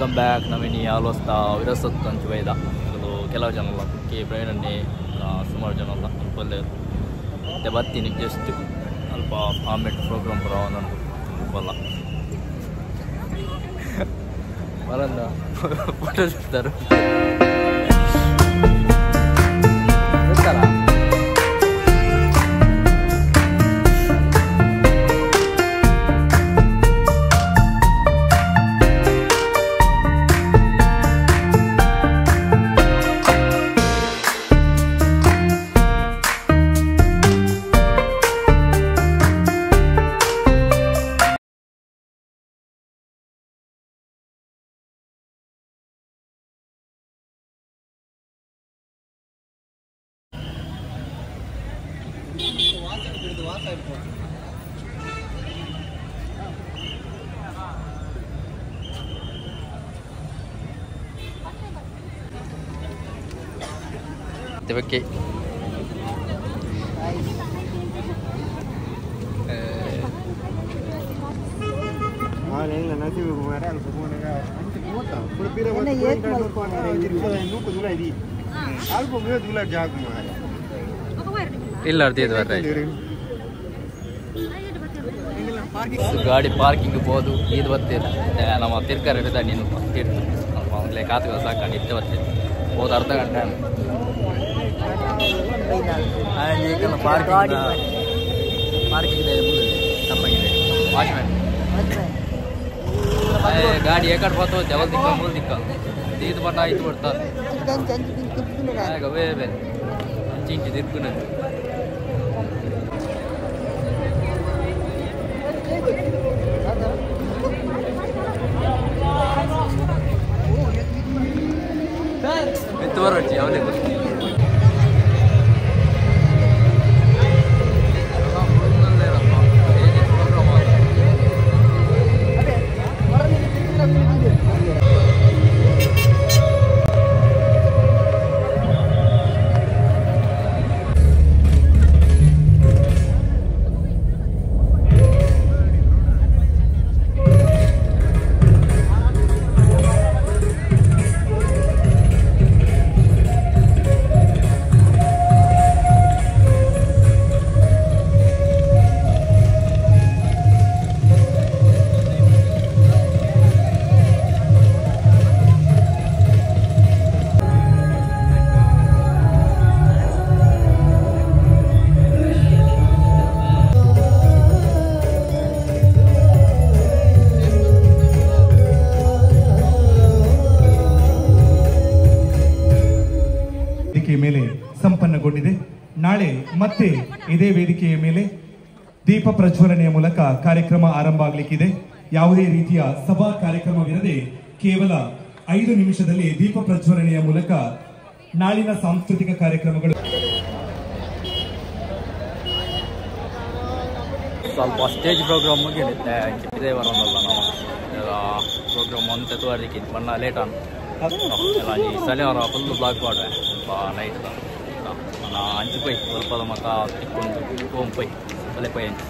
Welcome back. ನಮಿನಿ ಆಲೋಸ್ತಾ ವಿರಸತ್ ಅಂಚು ಬೈದ ಕೆಲವು ಜನ ಅಲ್ಲ ಕೆ ಪ್ರವೀಣನ್ನೇ ಸುಮಾರು ಜನ ಅಲ್ಲ ಅಲ್ಪಲ್ಲೇ ಮತ್ತೆ ಬರ್ತೀನಿ ಜಸ್ಟ್ ಅಲ್ಪ ಆಮೇಲೆ ಪ್ರೋಗ್ರಾಮ್ ಬರೋ ನಾನು ಅಲ್ಲ ಬರಂದ ಫೋಟೋ ಸಿಗ್ತಾರೆ. Okay. ಇಲ್ಲ ಗಾಡಿ ಪಾರ್ಕಿಂಗ್ ಬೋದು ಇದು ಬರ್ತೀರ ನಮ್ಮ ತಿರ್ಕರ ನೀನು ತೀರ್ತು ಕಾತು ಸಾಕೊಂಡು ಇತ್ತೆ ಬರ್ತೀರಿ ಹೋದ ಅರ್ಧ ಗಂಟೆ ಪಾರ್ಕಿಂಗ್ ಪಾರ್ಕಿಂಗ್ ಇದೆ ತಪ್ಪಾಗಿದೆ ವಾಚ್ಮ್ಯಾನ್ ಗಾಡಿ ಏಕಡೆ పోతావు ಜವಲ್ ದಿಕ್ಕ ಮೂಲ ದಿಕ್ಕ ಇದು ಬಟ್ಟ ಇದು ಕೊಡ್ತಾರೆ ಅವೇ ಬೇರೆ ಇಂಚಿ ಇಂಚಿ ತಿರ್కున్నది. ಎತ್ತು ಬರೋಚಿ ಅವನೇ ಮೇಲೆ ಸಂಪನ್ನಗೊಂಡಿದೆ. ನಾಳೆ ಮತ್ತೆ ಇದೇ ವೇದಿಕೆಯ ಮೇಲೆ ದೀಪ ಪ್ರಜ್ವಲನೆಯ ಮೂಲಕ ಕಾರ್ಯಕ್ರಮ ಆರಂಭ ಆಗಲಿಕ್ಕಿದೆ. ಯಾವುದೇ ರೀತಿಯ ಸಭಾ ಕಾರ್ಯಕ್ರಮವಿರದೆ ಕೇವಲ 5 ನಿಮಿಷದಲ್ಲಿ ದೀಪ ಪ್ರಜ್ವಲನೆಯ ಮೂಲಕ ನಾಳಿನ ಸಾಂಸ್ಕೃತಿಕ ಕಾರ್ಯಕ್ರಮಗಳು. ಸ್ವಲ್ಪ ಸ್ಟೇಜ್ ಪ್ರೋಗ್ರಾಮ್ ಮುಗಿಯುತ್ತೆ ಇದೇ ಬರೋದಲ್ಲ ನಾವು ಪ್ರೋಗ್ರಾಮ್ ಅಂತ ತೋರಿಕೆ ಬಣ್ಣ ಲೇಟ್ ಆನ್ ಶನಿವಾರ ಫುಲ್ ಬ್ಲಾಕ್ ಮಾಡುವೆ ಸ್ವಲ್ಪ ನೈಟ್ ನಾ ಅಂಚು ಪೈ ಸ್ವಲ್ಪ ಮತ್ತ ತಿಕ್ಕೊಂಡು ಹೋಮ್ ಪೈ ಒಲೆ ಪೈ ಅಂಚು.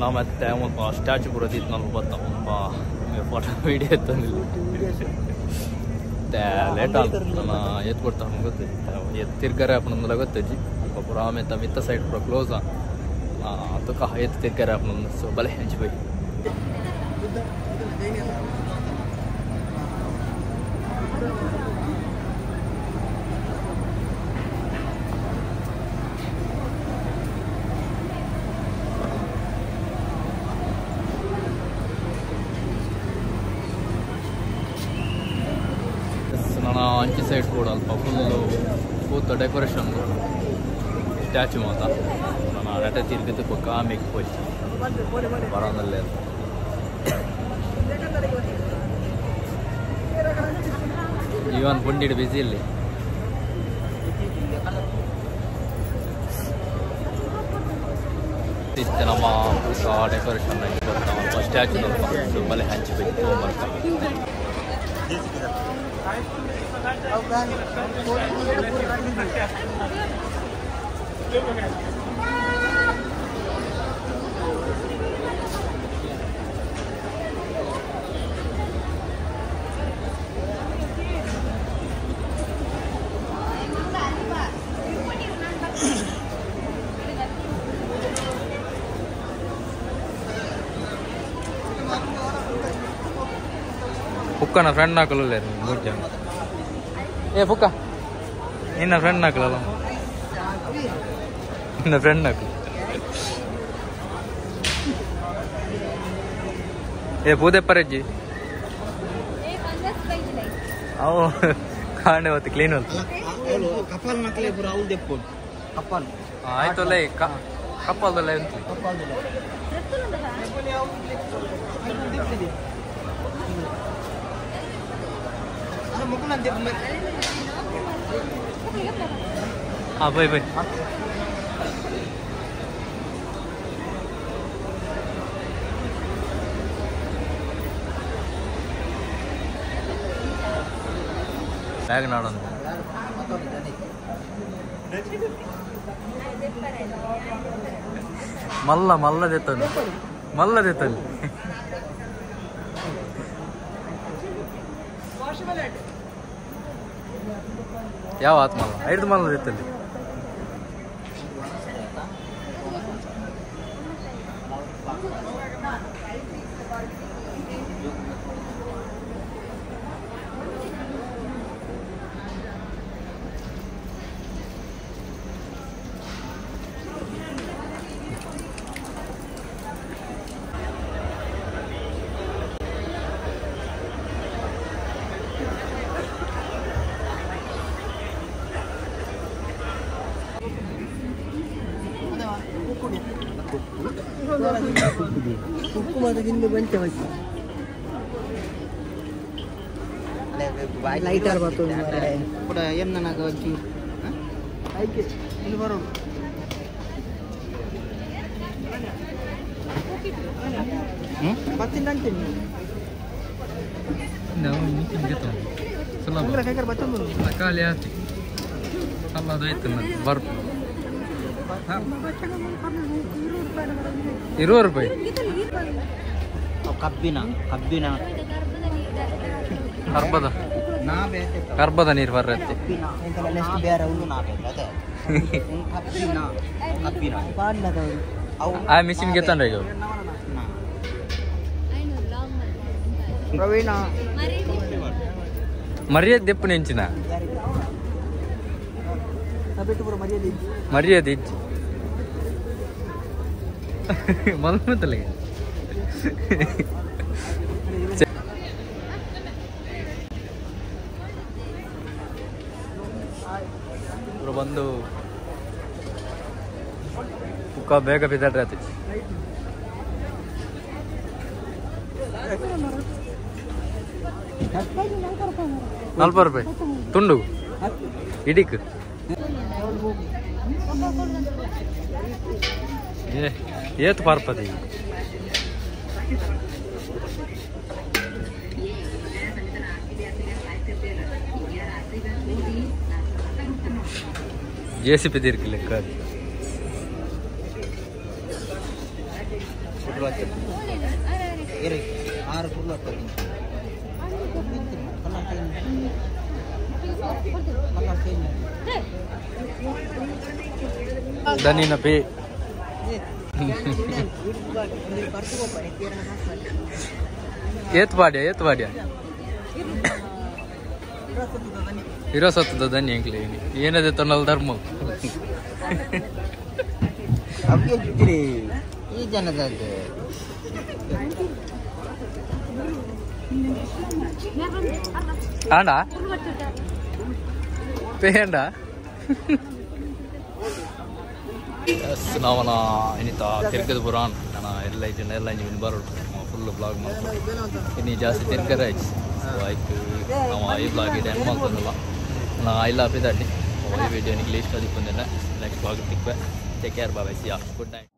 ನಾವು ಮತ್ತೆ ಒಂದು ಸ್ಟ್ಯಾಚು ಬರೋದಿತ್ತು ನಾನು ಬತ್ತ ಫೋಟೋ ವೀಡಿಯೋ ಎತ್ತಂದಿಲ್ಲ ಲೇಟ್ ಆಗ ನನ್ನ ಎತ್ತು ಕೊಡ್ತಾ ಗೊತ್ತು ಎತ್ತು ತಿರ್ಗಾರೆ ಅಪ್ಪನಂದಲ್ಲ ಗೊತ್ತಜ್ಜಿ ಅಲ್ಪ ಪೂರ ಆಮೇಲೆ ಮಿತ್ತ ಸೈಡ್ ಪೂರ ಕ್ಲೋಸ್ ತುಕ ಎತ್ತು ತಿರ್ಗಾರೆ ಅಪ್ಪನಂದು ಸೊ ಬಲೆ ಹಂಚಿ ಬೈ. ನಾನು ಅಂಚೆ ಸೈಡ್ ಕೂಡ ಅಲ್ಪ ಫುಲ್ಲು ಪೂತ ಡೆಕೋರೇಷನ್ ಸ್ಟ್ಯಾಚು ಮಾತ ನಟ ತಿರುಗಿದ್ದು ಕಾಮಿಗೆ ಪೋಯಿ ಬರೋದಲ್ಲೇ ಇವನ್ ಪುಂಡಿಡ್ ಬಿಸಿ ಇಲ್ಲಿ ಇತ್ತೆ ನಮ್ಮ ಡೆಕೋರೇಷನ್ ಸ್ಟ್ಯಾಚು ಬಲೆ ಹಂಚಿ ಬರ್ತಾ ಪುಕ್ಕನ ಫ್ರೆಂಡ್ ಹಾಕಲ್ಲ ಏ ಪುಕ್ಕ ನಿನ್ನ ಫ್ರೆಂಡ್ ಹಾಕಲಲ್ಲ ನಿನ್ನ ಫ್ರೆಂಡ್ ಹಾಕಲು ಏ ಪೂದೆ ಪರಜ್ಜಿ ಅವು ಕಾಂಡೆ ಹೊತ್ತು ಕ್ಲೀನ್ ಹೊತ್ತು ಕಪಾಲ್ ನಕಲೆ ಪೂರ ಅವು ದೆಪ್ಪು ಕಪಾಲ್ ಆಯ್ತಲ್ಲ ಕಪಾಲ್ದಲ್ಲ ಎಂತ ಹಾಂ ಬೈ ಬೈ ಬ್ಯಾಗ್ ನಾಡೋದು ಮಲ್ಲ ಮಲ್ಲದೆತ್ತನು ಮಲ್ಲದೆತ್ತನು ಯಾವ ಆತ್ ಮಲ್ಲ ಐದು ಮಲ್ಲದೆತ್ತಲ್ಲಿ ಲೈಟರ್ ಬರ್ತದೆ ಕೂಡ ಏನ್ ನನಗೆ ಒಂಚೂರು ಇಲ್ಲಿ ಬರೋದು ಬತ್ತಿಲ್ಲ ಅಂತೀನಿ ಖಾಲಿ ಆಯ್ತು ಅಲ್ಲ ಅದು ಆಯ್ತು ಬರ್ಪು 20 ರೂಪಾಯಿ ಕಬ್ಬಿನ ಕಬ್ಬಿನ ಕರ್ಬದ ಕರ್ಬದ ನೀರು ಬರುತ್ತೆ ಆ ಮಿಷಿನ್ ಗೆತ್ತಂಡ್ರೆ ಈಗ ಮರ್ಯಾದೆ ದೆಪ್ಪು ನೆಂಚಿನ ಮರ್ಯಾದೆ ಇಜ್ಜಿ ಮೊದಲು ಇವರು ಬಂದು ಪುಕ್ಕ ಬೇಗ ಬಿದ್ದಾಡ್ರಿ ಆತ 40 ರೂಪಾಯಿ ತುಂಡು ಇಡೀಕ್ ಏತ್ ಪಾರ್ಪದಿ ಜೆಸಿಪಿ ತೀರ್ಕು ಲೆಕ್ಕ ದನಿನ ಪೇ ಏತ್ ಬಾಡ್ಯ ಏತ್ ಬಾಡ್ಯ ಇರೋ ಸತ್ತದ ದನಿ ಎಂಕ್ಲೆ ಏನದೆ ತನ್ನಲ್ ಧರ್ಮ ಈ ಜನದಲ್ಲಿ ಆಂಡ ಪೇಂಡ ಎಸ್ ನಾವನ ಇನ್ನಿತ ತಿರ್ಗದ ಪುರಾನ್ ನಾನು ಎಲ್ಲ ಇಜ್ಜಂಡ ಎಲ್ಲ ಇಂಜಿ ಮಿನ್ ಬರೋಡು ಫುಲ್ ಬ್ಲಾಗ್ ಮಾಡ್ಕೊಂಡು ಇನ್ನು ಜಾಸ್ತಿ ತಿರ್ಗರ ಆಯ್ತು. ಸೊ ಆಯ್ತು ನಾವು ಈ ಬ್ಲಾಗ್ ಇದೆ ಎಂಡ್ ಮಾಡ್ತಂದಲ್ಲ ನಾ ಇಲ್ಲ ಪಿದಾಡ್ಲಿ. ಈ ವಿಡಿಯೋ ನಿಮಗೆ ಇಷ್ಟ ದಿಪ್ಪಂದಿಲ್ಲ. ನೆಕ್ಸ್ಟ್ ಬ್ಲಾಗ್ ತಿಕ್ವೆ. Take care, bye, see ya, good night.